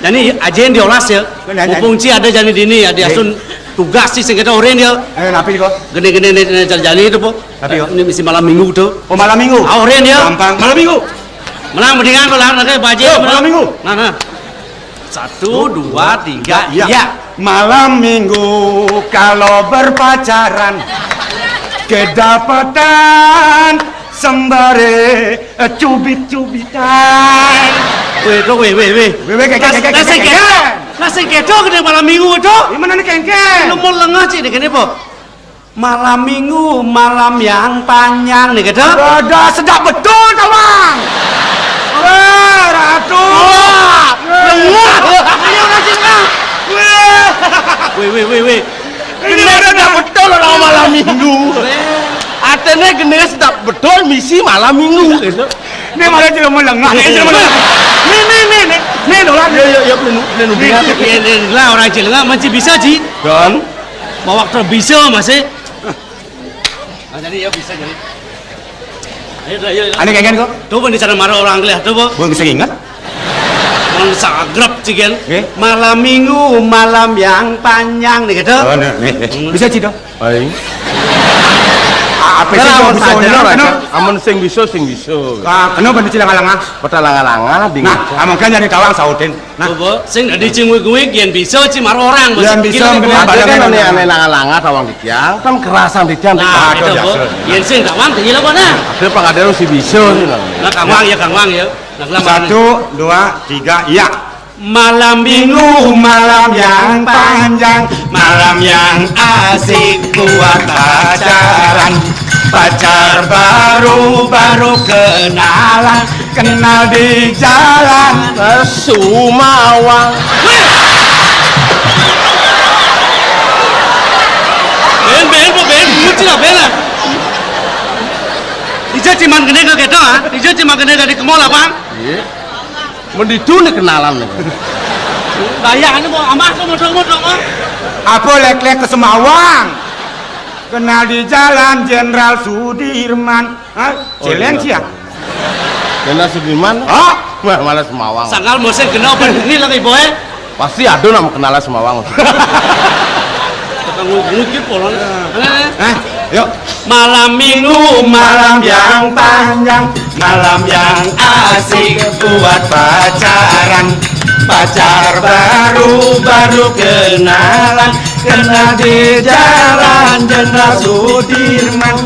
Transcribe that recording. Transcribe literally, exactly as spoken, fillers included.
Jani ajén diolas ya. Mumpung ci ada jani dini ya, diasun tugas ci sing kéto orén ya. Éh, napi kok? Gini-gini né, né jani itu po. Napi kok? Ini misi malam minggu tuh. Oh, malam minggu. Ah, orén ya. Gampang. Malam minggu. Menang mendingan kalau anak-anak bajé. Yo, malam minggu. Nah, nah. Satu, dua, tiga, ya. Malam minggu kalau berpacaran kedapatan sembare, eh, cubit-cubitan. Wéh, to, wéh, wéh, wéh. Wéh, wéh, kéngkén, kéngkén, kéngkén. Lah sing kéto gedé malam minggu to. Di mana nih kéngkén? Lu mau lengah sih nih kéné po. Malam minggu, malam yang panjang nih kéto. Ada sedap betul, Tawang. Wéh, Ratu. Wah, lengah. Ayo, Ratu, lengah. Wéh. Wéh, wéh, wéh, wéh. Ini ada sedap betul orang malam minggu. Aténé gedé sedap betul misi malam minggu kéto. Ini malah jelema lengah, ini jelema lengah. Nih, nih, nih, nih. Nih, dolan. Ya, ya, ya, menu, menu. Nih, nih, nih, lah orang jelema masih bisa, Ji. Don. Mawak terbisa masih. Ah, jadi ya bisa jadi. Ayo, ayo, ayo. Ané kéngkén kok. Coba nih cara marah orang kelih, coba. Gua bisa ingat. Mang sagrep cigen. Nggih. Malam minggu, malam yang panjang nih gitu. Oh, nih, nih, nih. Bisa, Ci, dong. Aing. Ah, apa sih? Kalau kok bisa saja, bener, Raja. Amun sing bisa, sing bisa. Ah, kenapa nih, Ci, lengah-lengah? Pada lengah-lengah, ding. Nah, amun kan jadi Tawang sautin. Nah. Coba, sing dadi cing wig-wig, yén bisa, Ci, mar orang. Yén bisa, mending. Ada kan ané-ané lengah-lengah, Tawang titiang, kan kerasan titiang. Nah, itu, Bu. Yén sing Tawang, tinggi lah, Bu, nah. Ada pang ada si bisa, nih, nah. Nah, Kang Wang ya, Kang Wang ya. Nah, Kang Wang. Satu, dua, tiga, iya. Malam minggu, malam yang panjang, malam yang asik buat pacaran. Pacar baru, baru kenalan, kenal di jalan. Sumawang. Ben, ben, ben, ben, nguci lah, ben lah. Ija cuman kena ke kita, ah. Ija cuman kena dari ke mall, Bang. Iya. Mun ditu nih kenalan nih. Bayangane mau amah kok modong-modong, ah. Apa lék-lék ke Semawang? Kenal di Jalan Jenderal Sudirman. Hah? Oh, Céléng iya. Sia? Jenderal Sudirman? Hah? Wah, malah Semawang. Sangkal musim kena apa ini lagi, Boy? Pasti ada nama kenalan Semawang. Tukang ngukir polon. Hah? Yuk. Malam minggu, malam yang panjang, malam yang asik buat pacaran. Pacar baru, baru kenalan, kenal di jalan Jenderal Sudirman.